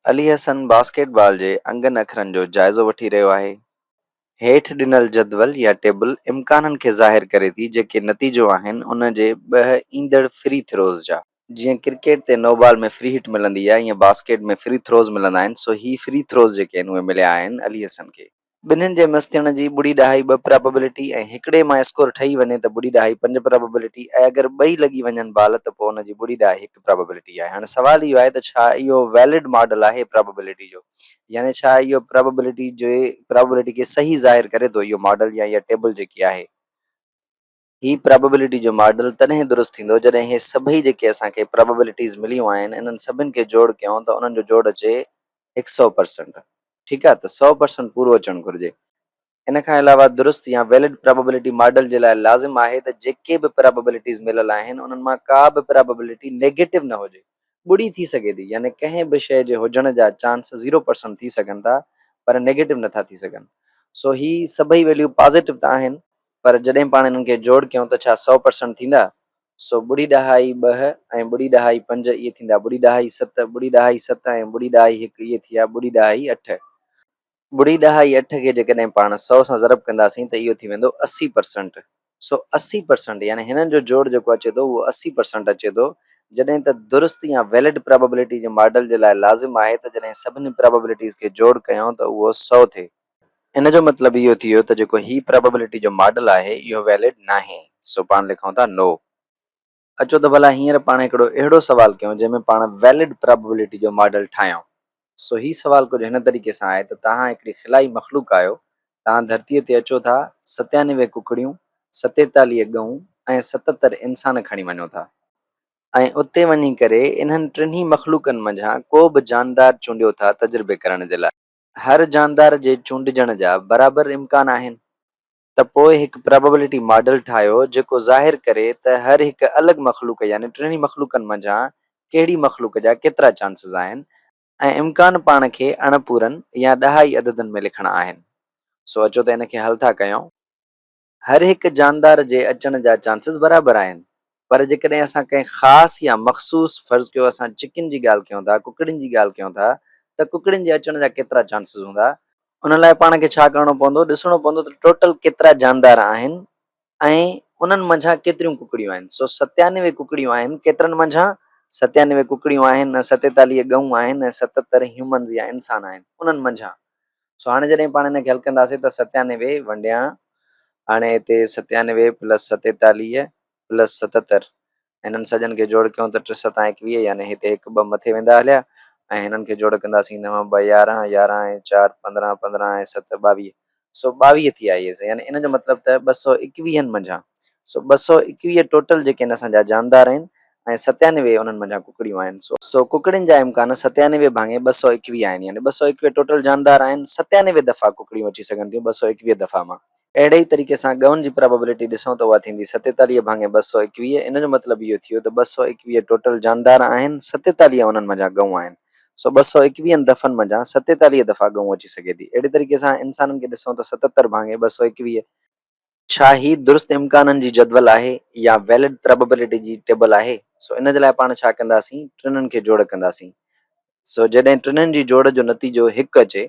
علي حسن basket بال جي انگن اکرن جو جائزو وٺي رهيو آهي. هيٺ ڏنل جدول يا ٽيبل امڪانن کي ظاهر ڪري ٿي جيڪي نتيجو آهن ان جي ٻه ايندڙ فري ٿروز جا. جيئن ڪرڪيٽ تي نو بال ۾ فري هٽ ملندي آهي ائين باسڪيٽ ۾ فري ٿروز ملندا آهن سو هي فري ٿروز جيڪي آهن اهي مليا آهن علي حسن کي. ٻنهين جي مس ٿيڻ جي ٻڙي ڏهائي ٻه پراببلٽي ۽ هڪڙي مان اسڪور ٺهي وڃي ته ٻڙي ڏهائي پنج پراببلٽي ۽ اگر ٻئي لڳي وڃن بال ته پوء ان جي ٻڙي ڏهائي هڪ پراببلٽي آهي. هاڻي سوال اهو آهي ته ڇا اهو ويلڊ ماڊل آهي پراببلٽي جو؟ يعني ڇا اهو پراببلٽي جي پراببلٽي کي صحيح ظاهر ڪري ٿو اهو ماڊل يا اها ٽيبل جيڪي آهي؟ هي پراببلٽي جو ماڊل تڏهن درست ٿيندو جڏهن هي سڀئي جيڪي اسان کي پراببلٽيز مليون آهن انهن سڀن کي جوڙ ڪيون ته انهن جو جوڙ اچي هڪ سئو پرسنٽ ٺيڪ آهي ته سئو پرسنٽ پورو اچڻ گهرجي. ان کان علاوه درست يا ويلڊ پراببلٽي ماڊل جي لاء لازم آهي ته جيڪي به پراببلٽيز مليل آهن انهن مان ڪا به پراببلٽي نيگيٽو نه هجي، ٻڙي ٿي سگهي ٿي يعني ڪنهن به شيء جي هجڻ جا چانس زيرو پرسنٽ ٿي سگهن ٿا پر نيگيٽو نٿا ٿي سگهن. سو هي سڀئي ويليو پازيٽو ته آهن پر جڏهن پاڻ انهن کي جوڙ ڪيون ته ڇا 100% ٿيندا؟ سو ٻڙي ڏهائي ٻه ۽ ٻڙي ڏهائي پنج اهي ٿيندا ٻڙي ڏهائي ست، ٻڙي ڏهائي ست ۽ ٻڙي ڏهائي هڪ اهي ٿيا ٻڙي ڏهائي اٺ. ٻڙي ڏهائي اٺ کي جيڪڏهن پاڻ سئو سان ضرب ڪنداسين ته اهو ٿي ويندو 80%. سو 80% يعني هنن جو جوڙ جيڪو اچي ٿو اهو 80% اچي ٿو. جڏهن ته درست يا ويلڊ پراببلٽي جي ماڊل جي لاء لازم آهي ته جڏهن سڀني پراببلٽيز کي جوڙ ڪيون ته اهو سئو ٿئي. ان جو مطلب اهو ٿي ويو ته جيڪو هي پراببلٽي جو ماڊل آهي اهو ويلڊ ناهي سو پاڻ لکون ٿا نو. اچو ته ڀلا هينئر پاڻ هڪڙو اهڙو سوال ڪيون جنهن ۾ پاڻ ويلڊ پراببلٽي جو ماڊل ٺاهيون. سو هي سوال ڪجهه هن طريقي سان آهي ته توهان هڪڙي خلائي مخلوق آهيو، توهان ڌرتيء تي اچو ٿا، 97 ڪڪڙيون، 47 ڳئون ۽ 77 انسان کڻي وڃو ٿا. ۽ اتي وڃي ڪري انهن ٽنهي مخلوقن منجهان ڪو به جاندار چونڊيو ٿا تجربي ڪرڻ جي لاء. هر جاندار جي چونڊجڻ جا برابر امڪان آهن ته پوء هڪ پراببلٽي ماڊل ٺاهيو جيڪو ظاهر ڪري ته هر هڪ الڳ مخلوق يعني ٽنهي مخلوقن منجهان ڪهڙي مخلوق جا ڪيترا چانسز آهن ۽ امڪان پاڻ کي اڻپورن يا ڏهائي عددن ۾ لکڻا آهن. سو اچو ته ان کي حل ٿا ڪيون. هر هڪ جاندار جي اچڻ جا چانسز برابر آهن پر جيڪڏهن اسان ڪنهن خاص يا مخصوص فرض ڪيو اسان چڪن جي ڳالهه ڪيون ٿا ڪڪڙين جي ڳالهه ڪيون ٿا ته ڪڪڙين جي اچڻ جا ڪيترا چانسز هوندا؟ ان لاء پاڻ کي ڇا ڪرڻو پوندو ڏسڻو پوندو ته ٽوٽل ڪيترا جاندار آهن ۽ انهن منجهان ڪيتريون ڪڪڙيون آهن سو 97 ڪڪڙيون آهن ڪيترن منجهان 97 ڪڪڙيون آهن ۽ 47 ڳئون آهن ۽ 77 هيومنز يا انسان آهن انهن منجهان سو هاڻي جڏهن پاڻ هن کي حل ڪنداسين ته 97 ونڊيان هاڻي هتي 97 پلس 47 پلس 77 هنن سڄن کي جوڙ ڪيون ته ٽي ستان 21 يعني هتي هڪ ٻه مٿي ويندا هليا ۽ هنن کي جوڙ ڪنداسين نو ٻه 11 11 ۽ چار 15 15 ۽ ست 22 سو 22 ٿي آئي يعني ان جو مطلب ته ٻه سئو ايڪويهن منجهان سو 221 ٽوٽل جيڪي آهن اسان جا جاندار آهن ۽ 97 انهن منجهان ڪڪڙيون آهن سو سو ڪڪڙين جا امڪان 97 ڀاڱي 221 آهن يعني 221 ٽوٽل جاندار آهن 97 دفعا ڪڪڙيون اچي سگهن ٿيون 221 دفعا مان. اهڙي ئي طريقي سان ڳئون جي پراببلٽي ڏسون ته اها ٿيندي 47 ڀاڱي 221 ان جو مطلب اهو ٿيو ته 221 ٽوٽل جاندار آهن 47 انهن منجهان ڳئون آهن سو 221 دفعن منجهان 47 دفعا ڳئون اچي سگهي ٿي اهڙي طريقي سان انسانن کي ڏسون ته 77 ڀاڱي 221 ڇا هي درست امڪانن جي جدول آهي يا ويلڊ پراببلٽي جي ٽيبل آهي؟ سو ان جي لاء پاڻ ڇا ڪنداسين ٽنهن کي جوڙ ڪنداسين. سو جڏهن ٽنهن جي جوڙ جو نتيجو هڪ اچي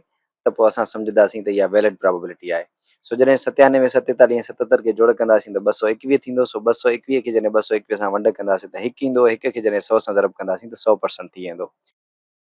ته پوء اسان سمجهنداسين ته اها ويلڊ پراببلٽي آهي. سو جڏهن 97، 47 ۽ 77 کي جوڙ ڪنداسين ته 221 ٿيندو سو 221 کي جڏهن 221 سان ونڊ ڪنداسين ته هڪ ايندو هڪ کي جڏهن سئو سان ضرب ڪنداسين ته سئو پرسنٽ ٿي ويندو.